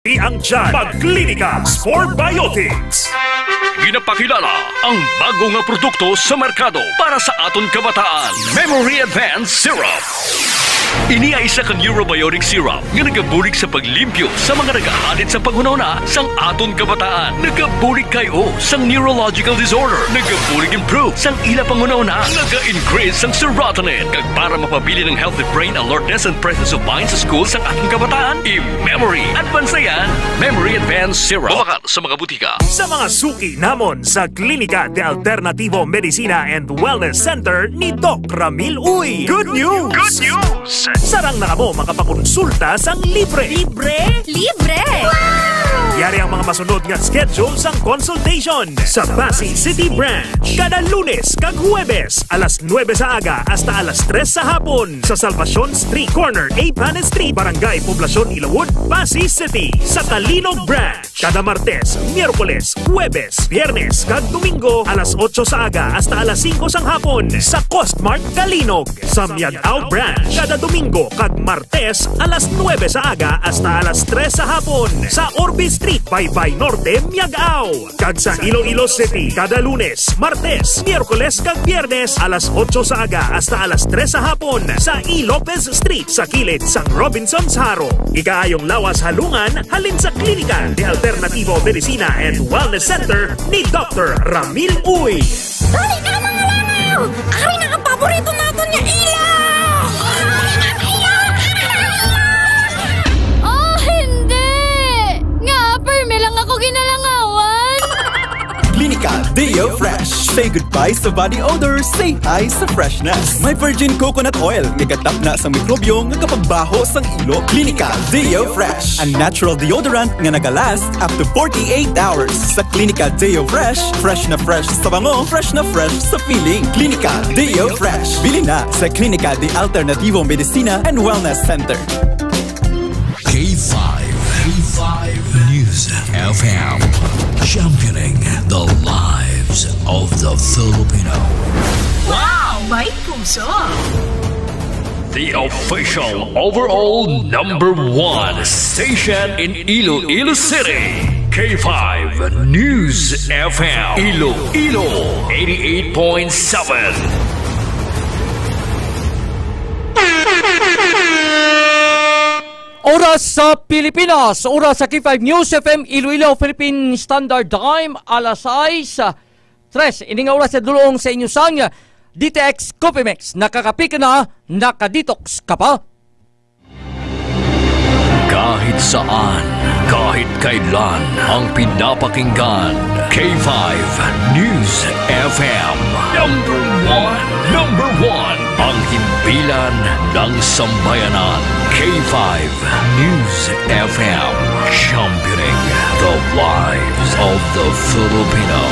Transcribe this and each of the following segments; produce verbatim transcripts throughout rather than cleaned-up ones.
Ang dyan, mag-Clinica Sport Biotics. Ginapakilala ang bago nga produkto sa merkado para sa aton kabataan. Memory Advance Syrup. Ini ay isa ka neurobiotic syrup nga nagabulig sa paglimpyo sa mga nagahalid sa panghunahuna sang aton kabataan. Nagabulig kay o sang neurological disorder. Nagabulig improve sang ila panghunahuna. Naga-increase sang serotonin. Kag para mapabilin ang healthy brain alertness and presence of mind sa school sang aton kabataan, i-memory advance na yan. Memory Advance Syrup. Mabakal sa mga butika. Sa mga suki namon sa Klinika de Alternativo Medicina and Wellness Center ni Doc Ramil Uy. Good news! Good news! Sarang na kamo makapakonsulta sang libre. Libre? Libre! Yari ang mga masunod nga schedule sang consultation sa Passi City Branch. Kada Lunes kag Huwebes, alas nuebe sa aga hasta alas tres sa hapon, sa Salvacion Street, corner Eighth Street, Barangay Poblacion, Ilawod, Passi City. Sa Calinog Branch, kada Martes, Miyerkules, Huwebes, Biyernes, kag Domingo, alas otso sa aga hasta alas singko sang hapon, sa Costmart Calinog. Sa Miag-ao Branch, kada Domingo kag Martes, alas nuebe sa aga hasta alas tres sa hapon, sa Orbe Street, Baybay Norte, Miag-ao. Kag sa Iloilo City, kada Lunes, Martes, Miyerkules kag Biyernes, alas otso sa aga hasta alas tres sa hapon, sa E. Lopez Street, sa kilid sang Robinsons Jaro. Ikaayong lawas halungan halin sa Klinika de Alternativo Medicina and Wellness Center ni Doctor Ramil Uy. Dali na, mga langaw! Ari na ang paborito naton nga ilaw! Oh, hindi! Nga, permi lang ako ginalangawan! Klinika Deo Fresh. Say goodbye sa body odor, say hi sa freshness. May virgin coconut oil, nga gatapna sa mikrobyo nga kapagbaho sang ilo. Klinika Deo Fresh, a natural deodorant nga nagalast up to forty-eight hours. Sa Klinika Deo Fresh, fresh na fresh sa bango, fresh na fresh sa feeling. Klinika Deo Fresh. Bili na sa Klinika de Alternativo Medicina and Wellness Center. K five, K five News F M, championing the lives of the Filipino. Wow! May puso! The official overall number one station in Iloilo City. K five News F M. Iloilo, eighty-eight point seven. Oras sa Pilipinas, oras sa K five News F M Iloilo, Philippine Standard Time, alas sais, tres. Ini nga oras sa dulong sa inyo sang D T X Coffee Mix. Nakakapi ka na, nakadetox ka pa. Kahit saan, kahit kailan, ang pinapakinggan, K five News F M. Number one, number one, ang himpilan ng sambayanan. K five News F M, championing the lives of the Filipino.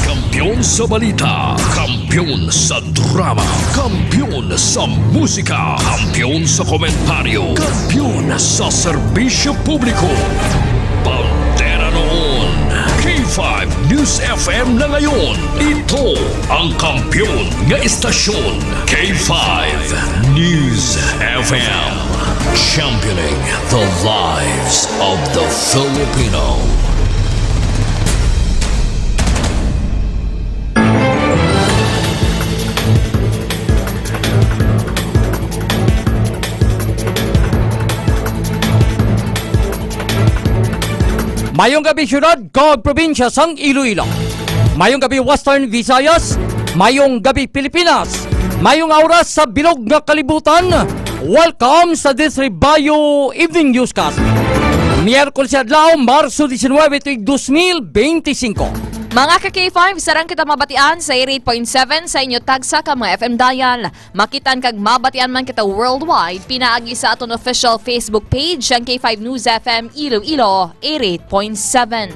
Kampiyon sa balita, kampiyon sa drama, kampiyon sa musika, kampiyon sa komentaryo, kampiyon sa serbisyo publiko. Bandera noon, K five News F M na ngayon. Ito ang kampiyon nga istasyon, K five News F M. Championing the lives of the Filipino. Mayong gabi, syudad kag probinsya sang Iloilo. Mayong gabi, Western Visayas. Mayong gabi, Pilipinas. Mayong oras sa bilog nga kalibutan. Welcome sa Disri Bayo Evening Newscast. Miyerkules adlaw, Marso diecinuebe, tuig dos mil beintisinko. Mga ka K five, sarang kita mabatian sa eighty-eight point seven sa inyo tagsa ka mga F M dial. Makitaan kag mabatian man kita worldwide pinaagi sa aton official Facebook page, ang K five News F M Iloilo, eighty-eight point seven.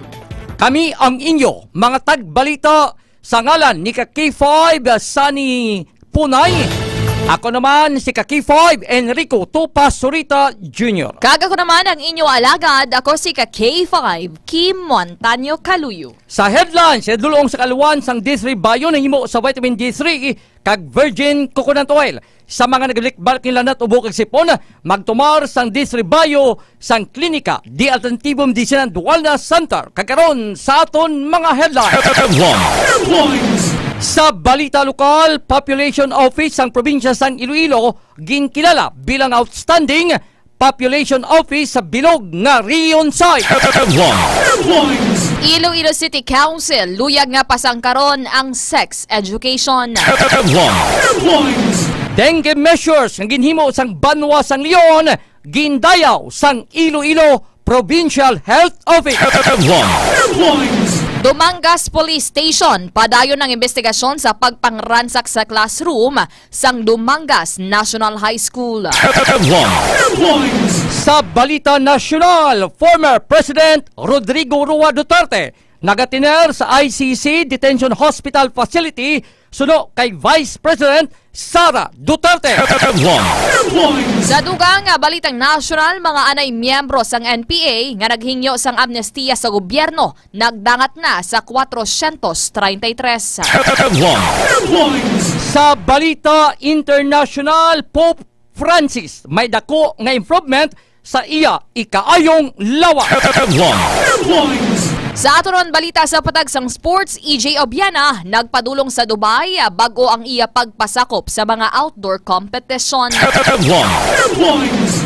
Kami ang inyo mga tagbalita sa ngalan ni ka K five, Sunny Punay. Ako naman si ka K five, Enrico Tupa Surita Junior. Kag ako naman ang inyo alagad, ako si ka K five, Kim Montaño Caluyo. Sa headlines, sa dulong sa kaluan sang Disri Bayo nahimo sa vitamin D three kag virgin coconut oil. Sa mga nagabalik-balik nga lanat, ubo kag sipon, magtumar sang Desrebayo sang Klinika de Alternativum Medicina and Wellness Center. Kag karon sa aton mga headlines. Headlines. Sa balita lokal, Population Office sang probinsya sang Iloilo ginkilala bilang outstanding population office sa bilog nga Region Six. Headlines. Iloilo City Council luyag nga pasangkaron ang sex education. Headlines. Dengue measures nga ginhimo sang banwa sang Leon gindayaw sang Iloilo Provincial Health Office. Headlines. Dumangas Police Station padayon ang investigasyon sa pagpangransak sa classroom sang Dumangas National High School. Headlines. Sa balita nasyonal, former President Rodrigo Roa Duterte nagatiner sa I C C Detention Hospital Facility suno kay Vice President Sara Duterte. Headlines. Sa dugang nga balitang nasyonal, mga anay miyembro sang N P A nga naghingyo sang amnestiya sa gobyerno nagdangat na sa kwatrosyentos treinta y tres. Headlines. Sa balita internasyonal, Pope Francis may dako nga improvement sa iya ikaayong lawas. Headlines. Sa aton balita sa patag sang sports, E J Obiana nagpadulong sa Dubai, ah, bag-o ang iya pagpasakop sa mga outdoor competition. Headlines.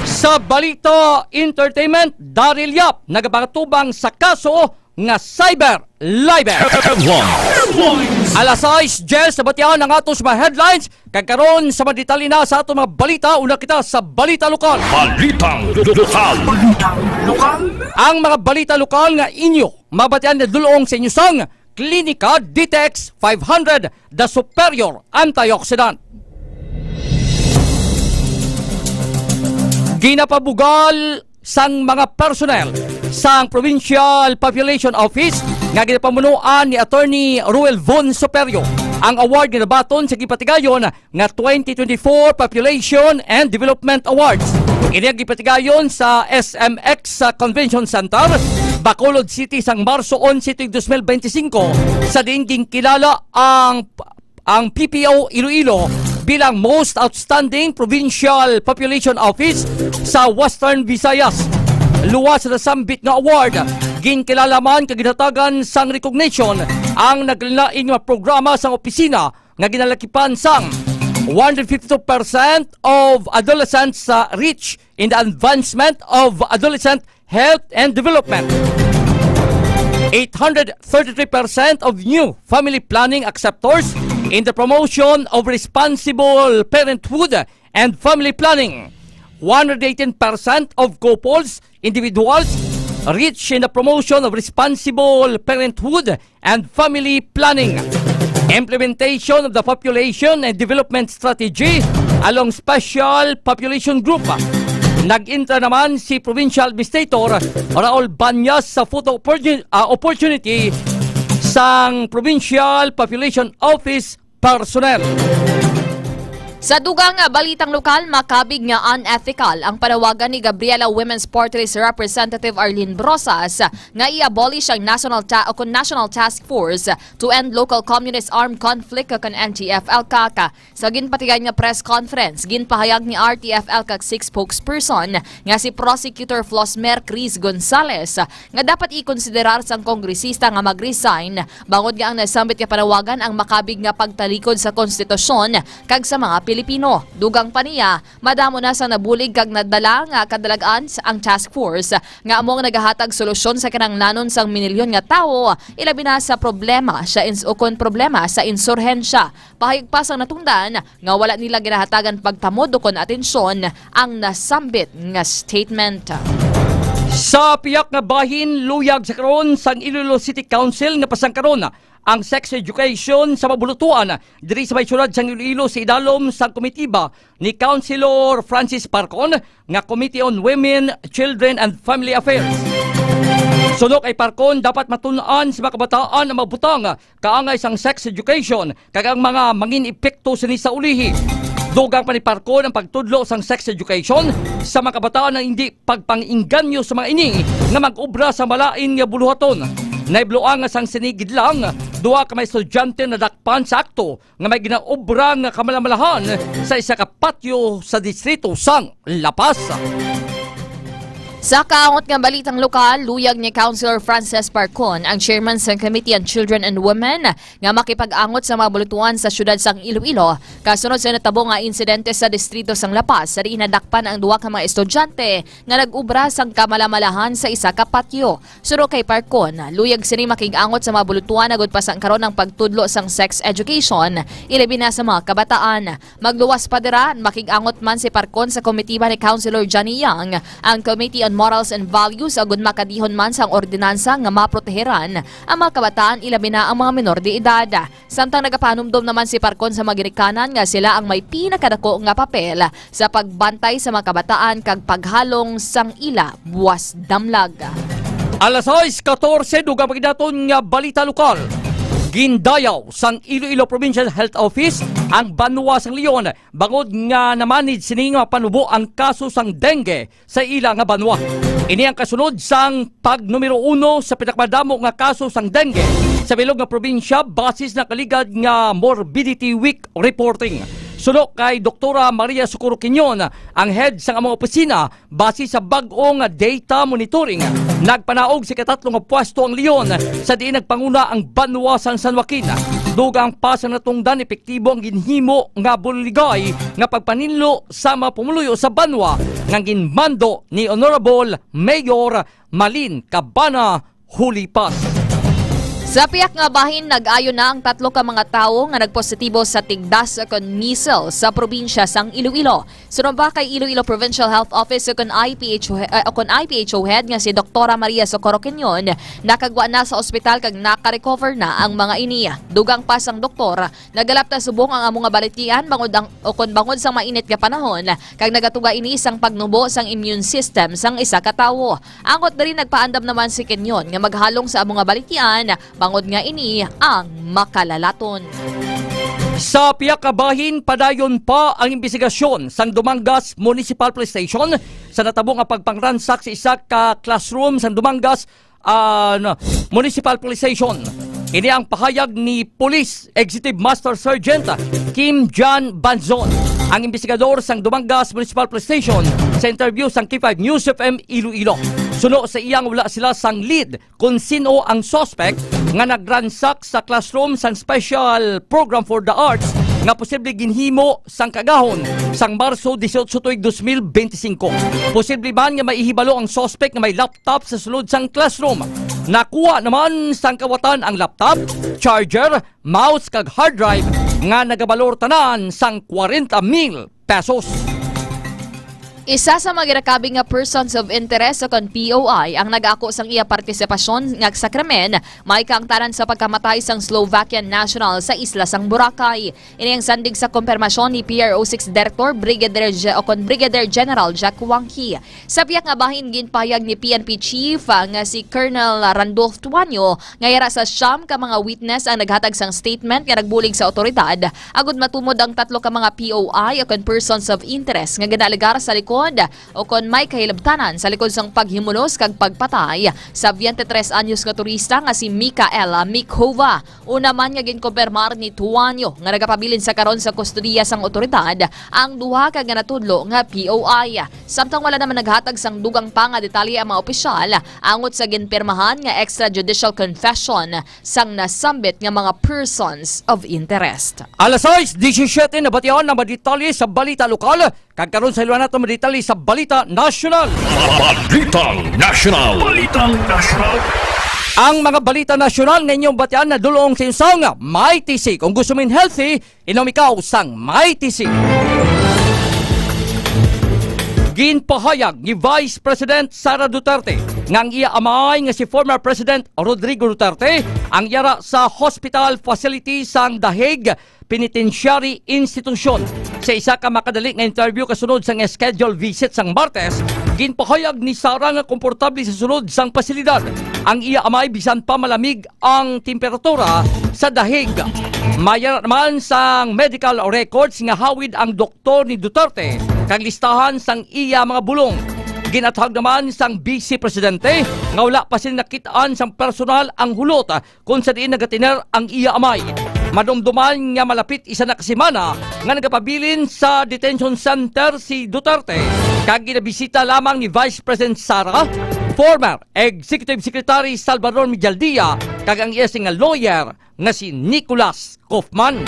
Sa balita entertainment, Daryl Yap nagapatubang sa kaso nga cyber libel. Headlines. Alas sais diyes na batian ang atos mga headlines. Kag karon sa mga detalye na sa aton mga balita, una kita sa balita lokal. Balitang lokal. Ang mga balita lokal nga inyo mabatian na dulong sa inyo sang Klinika Ditex five hundred, the superior antioxidant. Ginapabugal sang mga personnel sang Provincial Population Office nga ginapamunuan ni Attorney Ruel Von Superio ang award nga nabaton sa gipatigayon nga twenty twenty-four Population and Development Awards. Ini ang gipatigayon sa S M X sa Convention Center, Bacolod City, sang Marso onse tuig dos mil benti singko, sa diin ginkilala ang ang P P O Iloilo bilang Most Outstanding Provincial Population Office sa Western Visayas. Luwas sa nasambit nga award, ginkilala man kag ginhatagan sang recognition ang naglain-lain nga programa sang opisina nga ginalakipan sang one hundred fifty-two percent of adolescents sa reach in the advancement of adolescent health and development. Eight hundred thirty-three percent of new family planning acceptors in the promotion of responsible parenthood and family planning. One hundred eighteen percent of couples, individuals, rich in the promotion of responsible parenthood and family planning. Implementation of the population and development strategy along special population group. Nag-intra naman si Provincial Administrator Raul Banyas sa photo opportu-, ah, opportunity sang Provincial Population Office personnel. Sa dugang nga balitang lokal, makabig nga unethical ang panawagan ni Gabriela Women's Party List Representative Arlene Brosas nga i-abolish ang national ta-, o kon national task force to end local communist armed conflict o kon N T F-ELCAC. Sa ginpatigayon nga press conference, ginpahayag ni R T F-ELCAC Six spokesperson nga si Prosecutor Flosmer Chris Gonzales nga dapat ikonsiderar sang kongresista nga mag-resign bangod nga ang nasambit nga panawagan ang makabig nga pagtalikod sa konstitusyon kag sa mga Pilipino. Dugang pa niya, madamo na sang nabulig kag nadala nga kadalag-an sa ang task force nga amo ang nagahatag solusyon sa kinahanglanon sang minilyon nga tawo, ilabi na sa problema sa ins-, ukon problema sa insurhensya. Pahayag pa sang natungdan nga wala nila ginahatagan pagtamod ukon atensyon ang nasambit nga statement. Sa pihak nga bahin, luyag sa karon sang Iloilo City Council nga pasangkaron ang sex education sa mga bulutuan diri sa may syudad sang Iloilo sa idalom sang komitiba ni Councilor Francis Parcon nga Committee on Women, Children, and Family Affairs. Suno kay Parcon, dapat matun-an sa mga kabataan ang mga butang kaangay sang sex education kag ang mga mangin epekto sini sa ulihi. Dugang pa ni Parcon ang pagtudlo sang sex education sa mga kabataan ang indi pagpang-inganyo sa mga ini nga mag-obra sa malain nga buluhaton. Nahibaluan nga sang sini gid lang, duha ka mga estudyante nadakpan sa akto nga may ginaobra nga kamalamalahan sa isa ka patyo sa distrito sang La Paz. Sa kaangot nga balitang lokal, luyag ni Councilor Frances Parcon, ang chairman sa Committee on Children and Women, nga makipag-angot sa mga bulutuan sa siyudad sang Iloilo, kasunod sa natabo nga insidente sa distrito sang La Paz, sa diin nadakpan ang duha ka mga estudyante nga nag-ubra sang kamalamalahan sa isa ka patyo. Suno kay Parcon, luyag sini makig-angot sa mga bulutuan agud pasangkaron ang pagtudlo sang sex education, ilabi na sa mga kabataan. Magluwas pa dira, makig-angot man si Parcon sa komitiba ni Councilor Johnny Yang, ang Committee on Morals and Values, agud makadihon man sang ordinansa nga maproteheran ang mga kabataan, ilabi na ang mga menor de edad. Samtang nagapahanumdom naman si Parcon sa mga ginikanan nga sila ang may pinakadako nga papel sa pagbantay sa mga kabataan kag paghalong sang ila buwas damlag. Alas sais katorse, dugang paginaton nga balita lokal. Gindayaw sang Iloilo Provincial Health Office ang banwa sang Leon bangod nga namanid sini nga panubo ang kaso sang dengue sa ila nga banwa. Ini ang kasunod sang pag numero uno sa pinakamadamo nga kaso sang dengue sa bilog nga probinsya, basis na kaligad nga Morbidity Week reporting. Suno kay Doktora Maria Socorro Quinyon, ang head sang among opisina, base sa bag-o nga data monitoring, nagpanaog sa ikatatlo nga pwesto ang Leon, sa diin nagpanguna ang banwa sang San Joaquin. Dugang pa sa natungdan, epektibo ang ginhimo nga buligay nga pagpaninlo sa mga pumuluyo sa banwa nga ginmando ni Honorable Mayor Malin Cabana Hulipas. Sa piyak nga bahin, nag-ayo na ang tatlo ka mga tawo nga nagpositibo sa tigdas kon measles sa probinsya sang Iloilo. Suno pa kay Iloilo Provincial Health Office kon I P H O, eh, kon I P H O head nga si Doktora Maria Socorro Quinyon, nakagwa na sa ospital kag naka-recover na ang mga ini. Dugang pa sang doktor, nagalapta subong ang amo nga balatian bangod ang, o kon bangod sang mainit nga panahon, kag nagatuga ini sang pagnubo sang immune system sang isa ka tawo. Angot diri, nagpaandam naman si Quinyon nga maghalong sa amo nga balatian bangod nga ini ang makalalaton. Sa piyak ka bahin, padayon pa ang imbestigasyon sang Dumangas Municipal Police Station sa natabo nga pagpangransak sa isa ka classroom sang Dumangas, ah, no, Municipal Police Station. Ini ang pahayag ni Police Executive Master Sergeant Kim John Banzon, ang imbestigador sang Dumangas Municipal Police Station, sa interview sang K five News F M Iloilo. Suno sa iyang, wala sila sang lead kon sin-o ang suspect nga nagransak sa classroom sang Special Program for the Arts nga posible ginhimo sang kaagahon sang Marso dieciocho tuig dos mil bente singko. Posible man nga maihibalo ang suspect nga may laptop sa sulod sang classroom. Nakuha naman sang kawatan ang laptop, charger, mouse kag hard drive nga nagabalor tanan sang kwarenta mil pesos. Isa sa mga ginakabig nga persons of interest o kon P O I ang nag-ako sang iya partisipasyon nga sa krimen may kaangtanan sa pagkamatay sang Slovakian national sa isla sang Boracay. Ini ang sandig sa kumpirmasyon ni P R O six Director Brigadier Ge-, o kon Brigadier General Jack Wangki. Sa biyak nga bahin, ginpahayag ni P N P Chief, ah, nga si Colonel Randolph Tuanyo nga yara sa siyam ka mga witness ang naghatag sang statement nga nagbulig sa awtoridad agud matumod ang tatlo ka mga P O I o kon persons of interest nga ginaalegar sa likod o kon may kahilabtanan sa likod sang paghimulos kag pagpatay sa twenty-three anyos nga turista nga si Micaela Mikhova. Una man nga ginkumpirmar ni Tuanyo nga nagapabilin sa karon sa kustodiya sang awtoridad ang duha ka ginatudlo nga P O I. Samtang wala naman naghatag sang dugang pa nga detalye ang mga opisyal angot sa ginpirmahan nga extrajudicial confession sang nasambit nga mga persons of interest. Alas sais diecisiete, nabatian ang mga detalye sa balita lokal. Kag karon sa ilo nato mga detalye sa balita nasyonal. Balitang nasyonal. Balitang nasyonal. Ang mga balita nasyonal nga inyong batian nadul-ong sa inyong sang Mighty C. Kung gusto mo healthy, inom ikaw sang Mighty C. Ginpahayag ni Vice President Sara Duterte nga ang iya amay nga si former President Rodrigo Duterte ang yara sa hospital facility sang The Hague Penitentiary Institution. Sa isa ka makadali nga interview kasunod sang schedule visit sang Martes, ginpahayag ni Sara nga komportable sa sulod sang pasilidad ang iya amay bisan pa malamig ang temperatura sa The Hague. May yara naman sang medical records nga hawid ang doktor ni Duterte kag listahan sang iya mga bulong. Ginatahag naman sang Vice Presidente nga wala pa sila nakit-an sang personal ang hulot kung sa diin nagatiner ang iya amay. Madumduman nga malapit isa na ka semana nga nagapabilin sa detention center si Duterte, kag ginabisita lamang ni Vice President Sara, former Executive Secretary Salvador Mijaldea, kag ang iya sing lawyer nga si Nicolas Kaufman.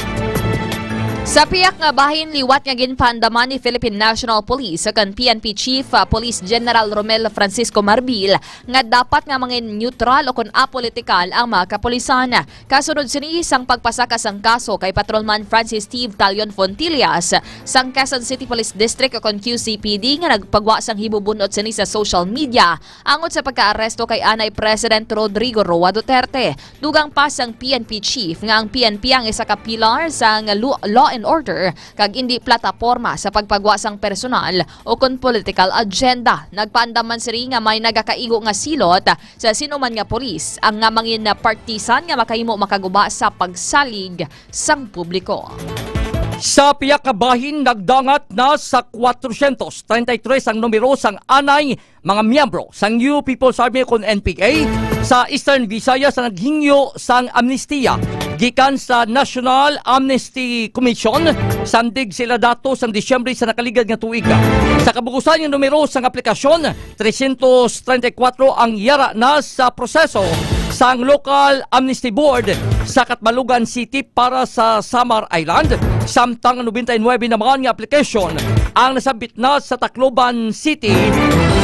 Sa piyak nga bahin, liwat nga ginpaandaman ni Philippine National Police o kon P N P Chief, ah, Police General Romel Francisco Marbil nga dapat nga mangin neutral o kon apolitikal ang mga kapulisan. Kasunod sini sang pagpasaka sang kaso kay Patrolman Francis Steve Talion Fontillas sang Quezon City Police District o kon Q C P D nga nagpagwa sang hibubunot sini sa social media angot sa pagkaaresto kay anay President Rodrigo Roa Duterte. Dugang pa sang P N P chief nga ang P N P ang isa ka pilar sang lu-, law and order kag indi plataporma sa pagpagwa sang personal o kon political agenda. Nagpaandam man sini nga may nagakaigo nga silot sa sinuman nga pulis ang nga mangin partisan nga makahimo makaguba sa pagsalig sang publiko. Sa piyak ka bahin, nagdangat na sa kwatrosyentos treinta y tres ang numero sang anay mga miyembro sang New People's Army kon N P A sa Eastern Visayas sa naghingyo sang amnestiya gikan sa National Amnesty Commission, sandig sila datos sang Disyembre sa nakaligad nga tuig. Sa kabugusan nga numero sang aplikasyon, trescientos treinta y cuatro ang yara na sa proseso sang Local Amnesty Board sa Catbalogan City para sa Samar Island, samtang noventa y nuebe naman nga application ang nasabit na sa Tacloban City,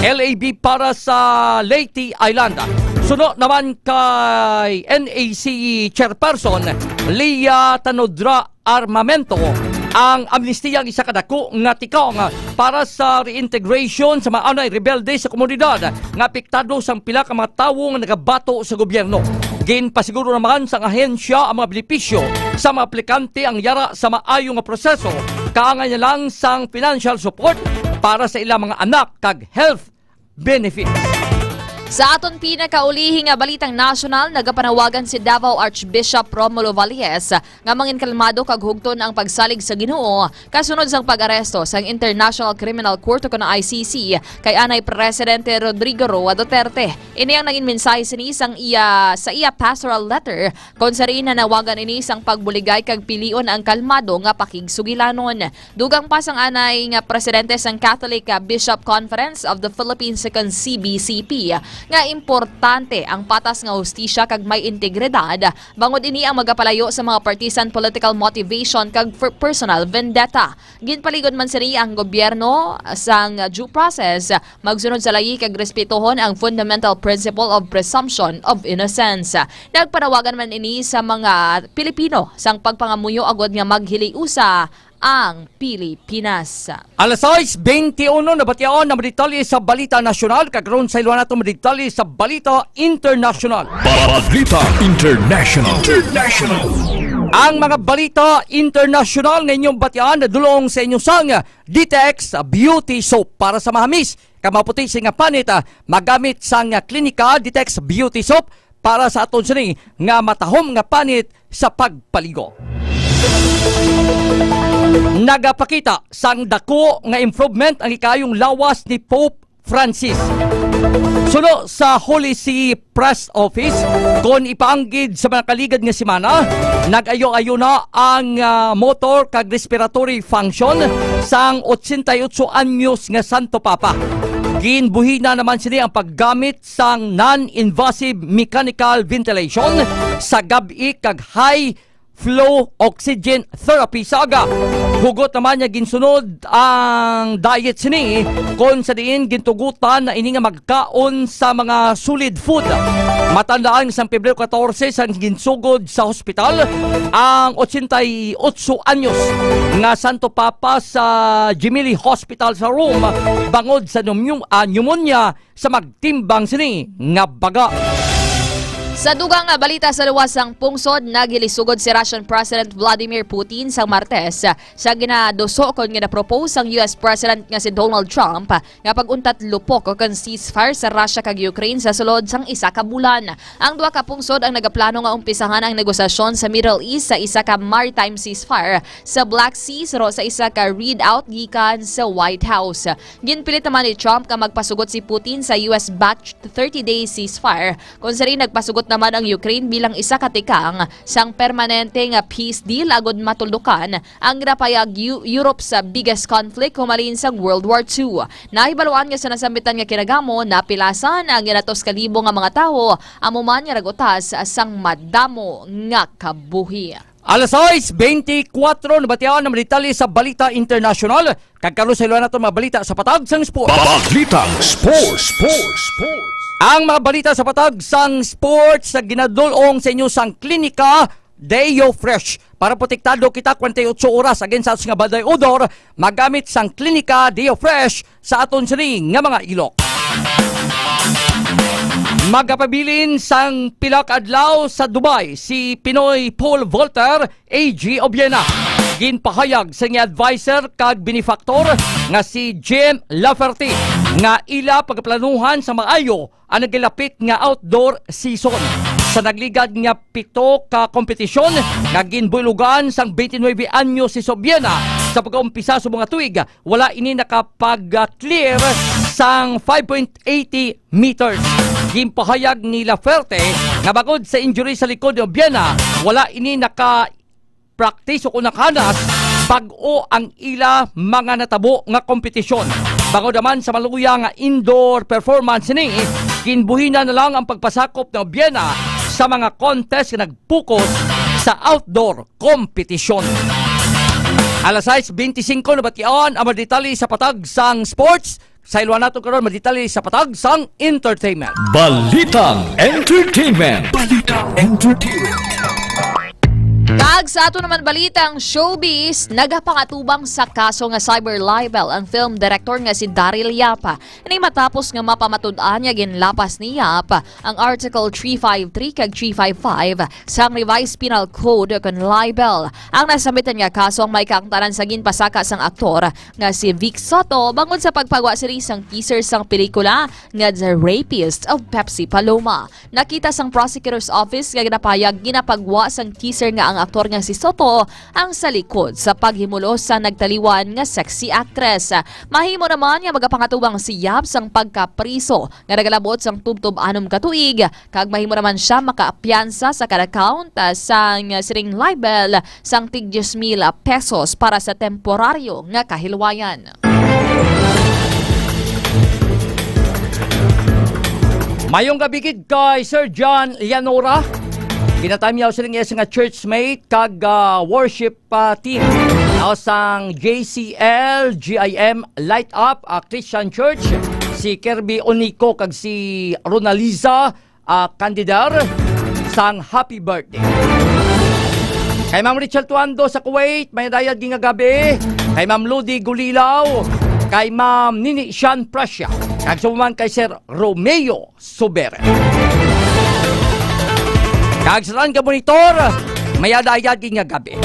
L A B para sa Leyte Island. Suno naman kay N A C Chairperson Lia Tanodra Armamento, ang amnestiyang isa ka dako nga tikang para sa reintegration sa mga anay rebelde sa komunidad nga apektado sang pila ka mga tawo nga nagabato sa gobyerno. Ginpasiguro naman sang ahensya ang mga benepisyo sa mga aplikante ang yara sa maayo nga proseso, kaangay na lang sang financial support para sa ilang mga anak kag health benefits. Sa aton pinakaulihi nga balitang nasyonal, nagapanawagan si Davao Archbishop Romulo Valles nga mangin kalmado kag hugton ang pagsalig sa Ginoo kasunod sang pag-aresto sang International Criminal Court o kon I C C kay anay Presidente Rodrigo Roa Duterte. Ini ang nangin mensahe sini sang iya, sa iya pastoral letter, kon sa diin nanawagan ini sang pagbuligay kag pilion ang kalmado nga pakigsugilanon. Dugang pa sang anay nga presidente sang Catholic, ah, Bishop Conference of the Philippines, kon C B C P, nga importante ang patas nga hustisya kag may integridad, bangod ini ang magapalayo sa mga partisan political motivation kag per-, personal vendetta. Ginpaligod man sini ang gobyerno sang due process, magsunod sa layi kag respetohon ang fundamental principle of presumption of innocence. Nagpanawagan man ini sa mga Pilipino sang pagpangamuyo agod nga maghiliusa ang Pilipinas. Alas sais beintiuno, nabatian ang mga detalye sa balita nasyonal, kag karon sayloan nato ang mga detalye sa balita internasyonal. Balita international. International. Ang mga balita internasyonal nga inyong batian nadulong sa inyo sang Ditex Beauty Soap para sa mahamis kag maputi sini nga panit, ah, magamit sang, ah, klinika Ditex Beauty Soap para sa aton sini nga matahom nga panit sa pagpaligo. Nagapakita sang dako nga improvement ang ikayong lawas ni Pope Francis. Suno sa Holy See Press Office, kon ipaanggid sa mga kaligad nga semana, nag-ayo-ayo na ang, ah, motor kag respiratory function sang ochenta y ocho anyos nga Santo Papa. Ginbuhina naman sini ang paggamit sang non-invasive mechanical ventilation sa gab-i kag high flow oxygen therapy sa aga. Hugot naman niya ginsunod ang diet sini, kon sa diin gintugutan na ini nga magkaon sa mga solid food. Matandaan, sang Pebrero katorse sang ginsugod sa hospital ang ochenta y ocho anyos nga Santo Papa sa Gemelli Hospital sa Rome bangod sa pneumo-, ah, pneumonia sa magtimbang sini nga baga. Sa dugang nga balita sa luwas sang pungsod, nagilisugod si Russian President Vladimir Putin sang Martes sa ginaduso kon ginapropose sang U S President nga si Donald Trump nga pag-untat lupok kon ceasefire sa Russia kag Ukraine sa sulod sang isa ka bulan. Ang duha ka pungsod ang nagaplano nga umpisahan ang negosasyon sa Middle East sa isa ka maritime ceasefire sa Black Sea, saro sa isa ka readout gikan sa White House. Ginpilit naman ni Trump nga magpasugot si Putin sa U S-backed thirty-day ceasefire, kung sa rin nagpasugot naman ang Ukraine bilang isa ka tikang sang permanente nga peace deal agud matuldukan ang ginapayag Eu-, Europe sa biggest conflict humalin sang World War Two. Nahibaluan nga sa nasambitan nga kinagamo, napilasan ang ginatos ka libo nga mga tawo, amo man nga nagutas sang madamo nga kabuhi. Alas sais beintikwatro, nabatian ang mga detalye sa balita internasyonal. Kag karon sa iluhan nato mga balita sa patag sang sports. Balitang sports, sports, sports. Ang mga balita sa patag sang sports sa ginadul-ong sa inyo sang Klinika Deo Fresh. Para protektado kita kwarenta y ocho oras against sa aton nga bad eye odor, magamit sang Klinika Deo Fresh sa aton sini nga mga ilok. Magapabilin sang pila ka adlaw sa Dubai si Pinoy pole vaulter A G Obiena. Ginpahayag sa iyang adviser kag benefactor nga si Jim Laferte nga ila pagaplanuhan sa maayo ang nagilapit nga outdoor season. Sa nagligad nga pito ka kompetisyon nga ginbulogan sang twenty-nine anyos si Sobiena sa pag-umpisa sa mga tuig, wala ini nakapag-clear sang five point eighty meters. Ginpahayag ni Laferte nga bangod sa injury sa likod ni Obiena, wala ini naka practice o kung nakanas, bag-o ang ila mga natabo nga kompetisyon. Bangod naman sa maluya nga indoor performance ni, ginbuhina na lang ang pagpasakop ni Obiena sa mga contest nga nag-focus sa outdoor kompetisyon. Alas sais beintisinko, nabatian ang mga detalye sa patag sang sports. Sa iluhan nato karon, mga detalye sa patag sang entertainment. Balitang entertainment. Balitang entertainment. Kag sa ato naman balitang showbiz, nagapangatubang sa kaso nga cyber libel ang film director nga si Daryl Yap. Ini matapos nga mapamatud-an nga ginlapas ni Yap ang Article three five three kag three five five sang Revised Penal Code kon libel. Ang nasambitan nga kaso ang may kaangtanan sa ginpasaka sang aktor nga si Vic Sotto bangod sa pagpagwa sini sang teaser sang pelikula nga The Rapist of Pepsi Paloma. Nakita sang prosecutor's office nga ginapayag ginapagwa sang teaser nga ang aktor nga si Sotto ang sa likod sa paghimulos sa nagtaliwan nga sexy actress. Mahimo naman nga magapangatubang si Yap sang pagkapriso nga nagalabot sang tubtob anom ka tuig, kag mahimo naman sia makaapiyansa sa kada count, ah, sang sining libel sang tig diyes mil pesos para sa temporaryo nga kahilwayan. Mayong gabi gid kay Sir John Llanora. Ginatamyaw sila nga iya nga churchmate kag, ah, worship pa team, no, sang J C L G I M Light Up, ah, Christian Church, si Kirby Onico kag si Ronaliza, ah, Candidar sang happy birthday. Kay Ma'am Rachel Tuando sa Kuwait, may dayad nga gabi. Kay Ma'am Ludi Gulilaw, kay Ma'am Nini Shan Prussia, kag sa man kay Sir Romeo Subere. Kag sa tanan ka monitor, mayad-ayad gid nga gabi.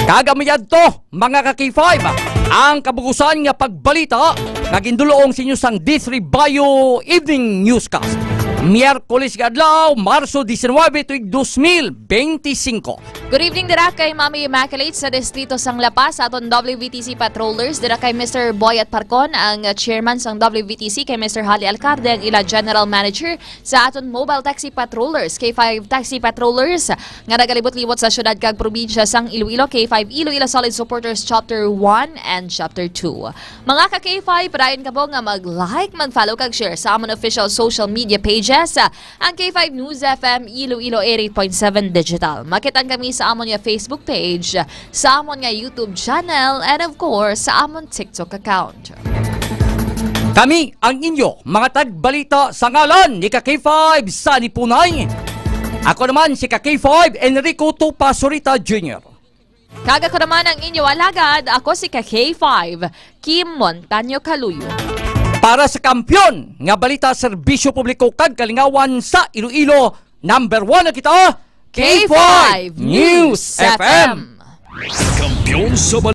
Kag ang mayad to, mga ka K five, ang kabugusan nga pagbalita nga gindulong sa inyo sang D three Bio Evening Newscast. Miyerkules nga adlaw, Marso diecinuebe, tuig dos mil beintisinko. Good evening dira kay Mami Immaculate sa distrito sang La Paz, sa aton W V T C patrollers, dira kay Mister Boy at Parcon, ang chairman sang W V T C, kay Mister Hali Alcarde, ang ila general manager, sa aton mobile taxi patrollers, K five taxi patrollers, nga nagalibot-libot sa syudad kag probinsya sang Iloilo, K five Iloilo Solid Supporters Chapter one and Chapter two. Mga ka K five, padayon kamo nga mag-like, mag-follow kag share sa amon official social media pages, ang K five News F M Iloilo eighty-eight point seven Digital. Makit-an kami sa amon nga Facebook page, sa amon nga YouTube channel, and of course, sa amon TikTok account. Kami ang inyo mga tagbalita sa ngalan ni ka K five Sunny Punay. Ako naman si ka K five Enrico Tupa Surita Junior. Kag ako naman ang inyo alagad, ako si ka K five, Kim Montaño Caluyo. Para sa kampiyon nga balita, serbisyo publiko kag kalingawan sa Iloilo, Number one na kita, K five News F M. Kampiyon sa